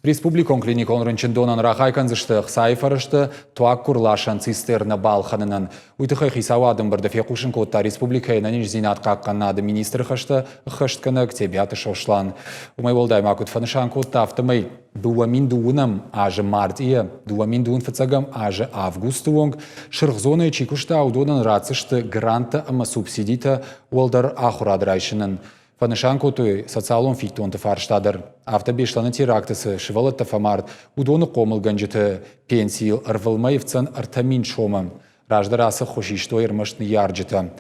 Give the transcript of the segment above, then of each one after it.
Республикон клиникон рынчындонӕн рахай кӕндзысты ӕхцайы фӕрӕзтӕ туаггуыр ласӕн цистернӕ балхӕнынӕн. Уый тыххӕй хицауады ӕмбырды фехъусын кодта республикӕйы ӕнӕниздзинад хъахъхъӕнынады министры хӕстӕ ӕххӕстгӕнӕг Тебиаты Сослан. Уымӕй уӕлдай ма куыд фӕнысан кодта, афтӕмӕй 2009 азы мартъийӕ 2021 азы августы онг сырх зонӕйы чи куыста, уыдонӕн ратдзысты гранттӕ ӕмӕ субсидитӕ уӕлдӕр ахуырад райсынӕн. Фӕнысан кодтой социалон фиддонты фарста дӕр. Афтӕ Беслӕны теракты цы сывӕллӕттӕ фӕмард, уыдоны хъомылгӕнджыты пенсийыл ӕрвылмӕй ӕфтдзӕн 3000 сомы. Раздӕр ацы ххуыс истой ӕрмӕст ныййарджытӕ.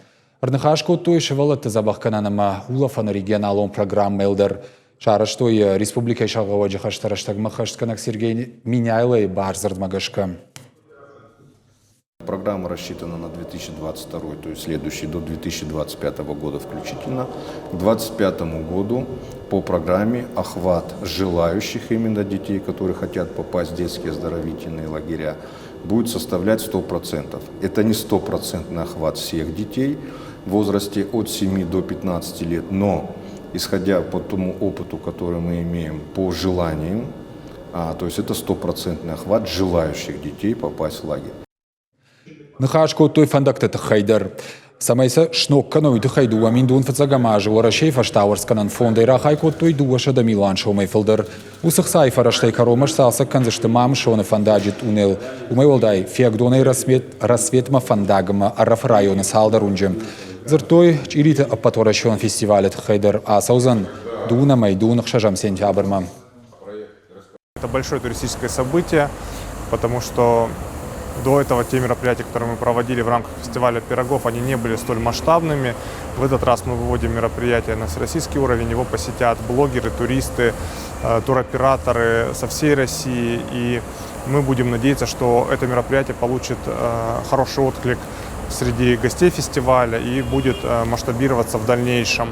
Ӕрныхас кодтой сывӕллӕтты дзӕбӕхгӕнӕн ӕмӕ улӕфӕны регионалон программӕйыл дӕр. Сарӕзтой республикӕйы сӕргълӕууӕджы хӕстӕ рӕстӕгмӕ хӕстгӕнӕг Сергей Меняйлойы бардзырдмӕ гӕсгӕ. Программа рассчитана на 2022, то есть следующий до 2025 года включительно. К 2025 году по программе охват желающих именно детей, которые хотят попасть в детские оздоровительные лагеря, будет составлять 100%. Это не стопроцентный охват всех детей в возрасте от 7 до 15 лет, но исходя по тому опыту, который мы имеем по желаниям, то есть это стопроцентный охват желающих детей попасть в лагерь. Ныхас кодтой фӕндӕгты тыххӕй дӕр. Цӕмӕй сӕ сног кӕной, уый тыххӕй 2005 азы Уӕрӕсейы фӕстауӕрцгӕнӕн фондӕй рахай кодтой 200 милуан сомӕй фылдӕр. Уыцы хцайы фӕрӕзтӕй кӕронмӕ сцалцӕг кӕндзысты Мамысоны фӕндаджы тъунел. Уымӕй уӕлдай, Фиагдонӕй Рассветмӕ фӕндагмӕ Ӕрӕфы районы цалдӕр уынджы. Дзырдтой, чъириты ӕппӕтуӕрӕсеон фестивалы тыххӕй дӕр ацӕудзӕн дыууынӕмӕй дыууын ӕхсӕзӕм сентябрмӕ. Это большое туристическое событие, потому что до этого те мероприятия, которые мы проводили в рамках фестиваля пирогов, они не были столь масштабными. В этот раз мы выводим мероприятие на всероссийский уровень, его посетят блогеры, туристы, туроператоры со всей России. И мы будем надеяться, что это мероприятие получит хороший отклик среди гостей фестиваля и будет масштабироваться в дальнейшем.